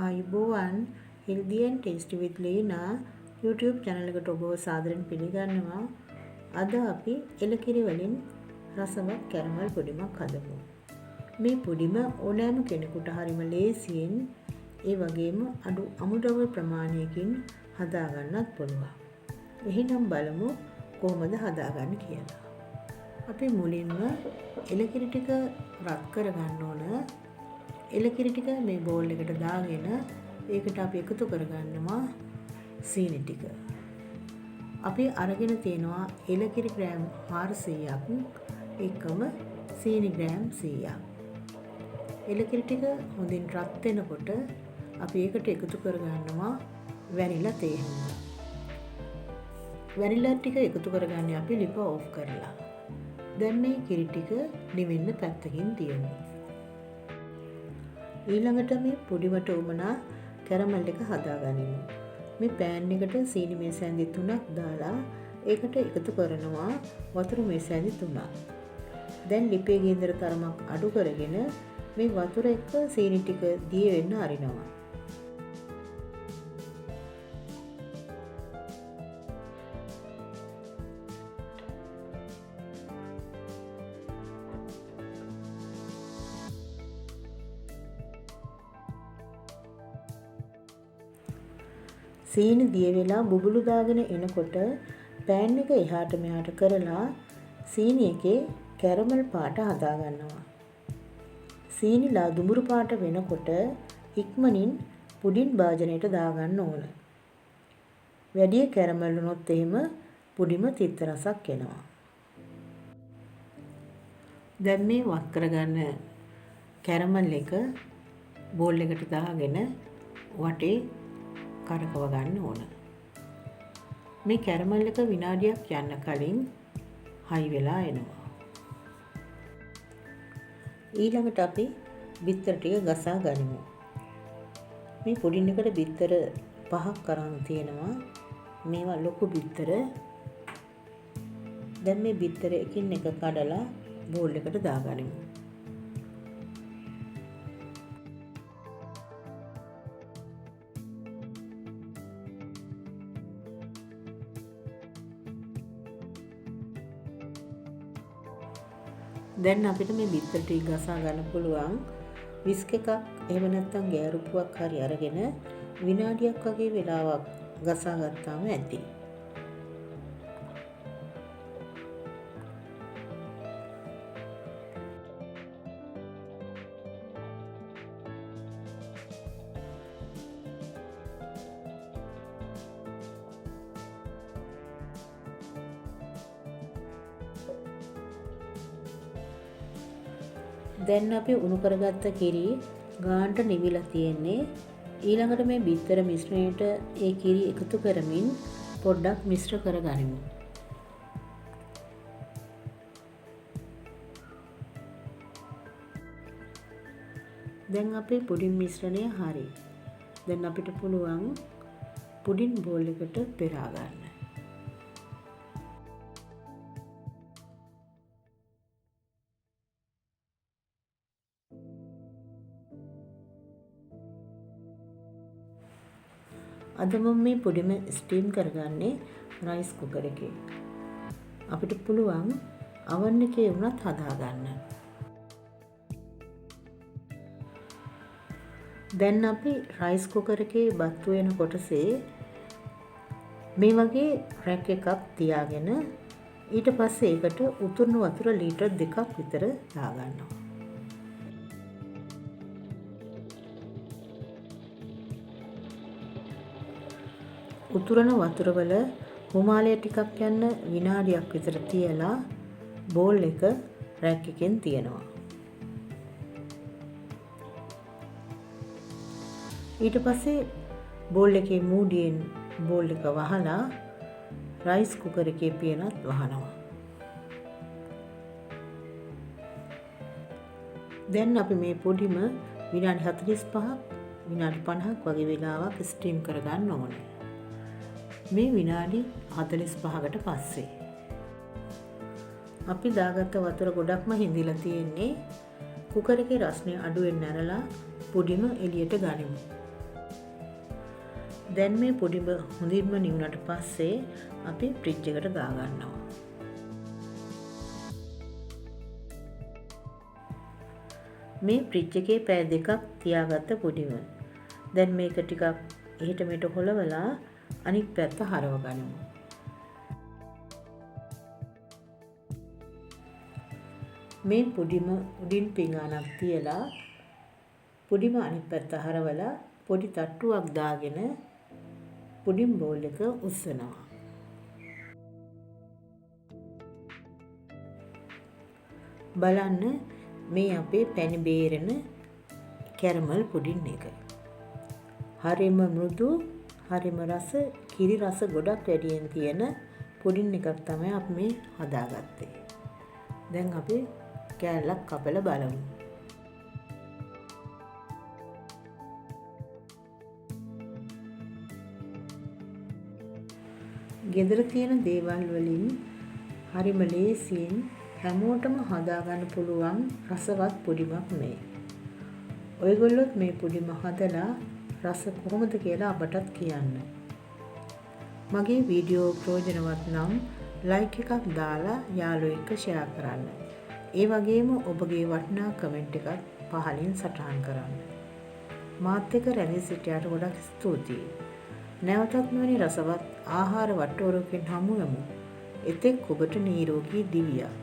ආයුබෝවන් Healthy and Tasty with Leena YouTube channel එකට ඔබව සාදරයෙන් පිළිගන්නවා. අද අපි එලකිරි වලින් රසවත් කැරමල් පුඩිමක් හදමු. මේ පුඩිම ඕනෑම කෙනෙකුට හරිම ලේසියෙන් ඒ වගේම අඩු අමුද්‍රව්‍ය ප්‍රමාණයකින් හදාගන්නත් පුළුවන්. එහෙනම් බලමු කොහොමද හදාගන්නේ කියලා. අපි මුලින්ම එලකිරි ටික රත් කරගන්න ඕන. එලකිරි ටික මේ බෝල් එකට දාගෙන ඒකට අපි එකතු කරගන්නවා සීනි ටික. අපි අරගෙන තියෙනවා එලකිරි ග්‍රෑම් 400ක් එක්කම සීනි ග්‍රෑම් 100ක්. එලකිරි ටික හොඳින් රත් වෙනකොට අපි ඒකට එකතු කරගන්නවා වැනිලා තේ හුඟ. වැනිලා ටික එකතු කරගන්නේ අපි ලිප ඕෆ් කරලා. දැන් මේ කිරි ටික නිවෙන්න පැත්තකින් තියමු. ඊළඟට මේ පොඩිමට උමනා කැරමල් එක හදාගනිමු. මේ පෑන් එකට සීනි මේස හැඳි 3ක් දාලා ඒකට එකතු කරනවා වතුර මේස හැඳි 3ක්. දැන් ලිපේ ගින්දර තරමක් අඩු කරගෙන මේ වතුර එක්ක සීනි ටික දිය වෙන්න අරිනවා. සීනි දිය වෙලා බුබුලු දාගෙන එනකොට පෑන් එක එහාට මෙහාට කරලා සීනි එකේ කැරමල් පාට හදා ගන්නවා. සීනි ලා දුඹුරු පාට වෙනකොට ඉක්මනින් පුඩින් භාජනයට දාගන්න ඕන. වැඩි කැරමල් වුණොත් එහෙම පුඩිම තිත්ත රසක් එනවා. දැන් මේ වත් කරගන්න කැරමල් එක බෝල් එකට දාගෙන වටේ කරකව ගන්න ඕන. මේ කැරමල් එක විනාඩියක් යන්න කලින් හයි වෙලා එනවා. ඊළඟට අපි බිත්තර ටික ගසා ගනිමු. මේ පුඩින් එකට බිත්තර 5ක් අරන් තියෙනවා. මේවා ලොකු බිත්තර. දැන් මේ බිත්තර එකින් එක කඩලා බෝල් එකට දාගනිමු. දැන් අපිට මේ බිත්තර ටික ගසා ගන්න පුළුවන්. විස්ක් එකක් එහෙම නැත්නම් ගෑරුප්පුවක් හරි අරගෙන විනාඩියක් වගේ වෙලාවක් ගසා ගත්තාම ඇති. දැන් අපි උණු කරගත්ත කිරි ගානට නිවිලා තියෙන්නේ. ඊළඟට මේ බිත්තර මිශ්‍රණයට ඒ කිරි එකතු කරමින් පොඩ්ඩක් මිශ්‍ර කරගනිමු. දැන් අපේ පුඩින් මිශ්‍රණය හරි. දැන් අපිට පුළුවන් පුඩින් බෝල් එකට පෙරා ගන්න. අද මම මේ පුඩිම ස්ටීම් කරගන්නේ රයිස් කුකර් එකේ. අපිට පුළුවන් අවන් එකේ වුණත් හදාගන්න. දැන් අපි රයිස් කුකර් එකේ බත් වෙන කොටසේ මේ වගේ රැක් එකක් තියාගෙන ඊට පස්සේ ඒකට උතුරන වතුර ලීටර් 2ක් විතර දාගන්නවා. උතුරන වතුරවල හුමාලය ටිකක් යන්න විනාඩියක් විතර තියලා බෝල් එක රැක් එකෙන් තියනවා. ඊට පස්සේ බෝල් එකේ මූඩියෙන් බෝල් එක වහලා රයිස් කුකර් එකේ පියනත් වහනවා. දැන් අපි මේ පොඩිම විනාඩි 45ක් විනාඩි 50ක් වගේ වෙලාවක් ස්ටීම් කරගන්න ඕනේ. මේ විනාඩි 45කට පස්සේ අපි දාගත්ත වතුර ගොඩක්ම හිඳිලා තියෙන්නේ. කුකර් එකේ රස්නය අඩු වෙන්න ඇරලා පුඩිම එළියට ගනිමු. දැන් මේ පුඩිම හොඳින්ම නිවුනට පස්සේ අපි ෆ්‍රිජ් එකට දාගන්නවා. මේ ෆ්‍රිජ් එකේ පැය දෙකක් තියාගත්ත පුඩිම. දැන් මේක ටිකක් එහෙට මෙහෙට හොලවලා අනිත් පැත්ත හරව ගනිමු. මේ පුඩිම උඩින් පිඟානක් තියලා පුඩිම අනිත් පැත්ත හරවලා පොඩි තට්ටුවක් දාගෙන පුඩින් බෝල් එක උස්සනවා. බලන්න මේ අපේ පැණි බේරෙන කැරමල් පුඩින් එක. හරිම මෘදු, හරිම රස, කිරි රස ගොඩක් වැඩියෙන් තියෙන පුඩින් එකක් තමයි අපි මේ හදාගත්තේ. දැන් අපි කෑල්ලක් කපලා බලමු. ගෙදර තියෙන දේවල් වලින් හරිම ලේසියෙන් හැමෝටම හදාගන්න පුළුවන් රසවත් පුඩිමක් මේ. ඔයගොල්ලොත් මේ පුඩිම හදලා රස කොහොමද කියලා අපටත් කියන්න. මගේ වීඩියෝ ප්‍රයෝජනවත් නම් ලයික් එකක් දාලා යාළුවෝ එක්ක ෂෙයා කරන්න. ඒ වගේම ඔබගේ වටිනා කමෙන්ට් එකත් පහලින් සටහන් කරන්න. මාත් එක්ක රැඳී සිටියාට ගොඩක් ස්තුතියි. නැවතත් මෙවැනි රසවත් ආහාර වට්ටෝරුවකින් හමු වෙමු. එතෙක් ඔබට නිරෝගී දිවියක්.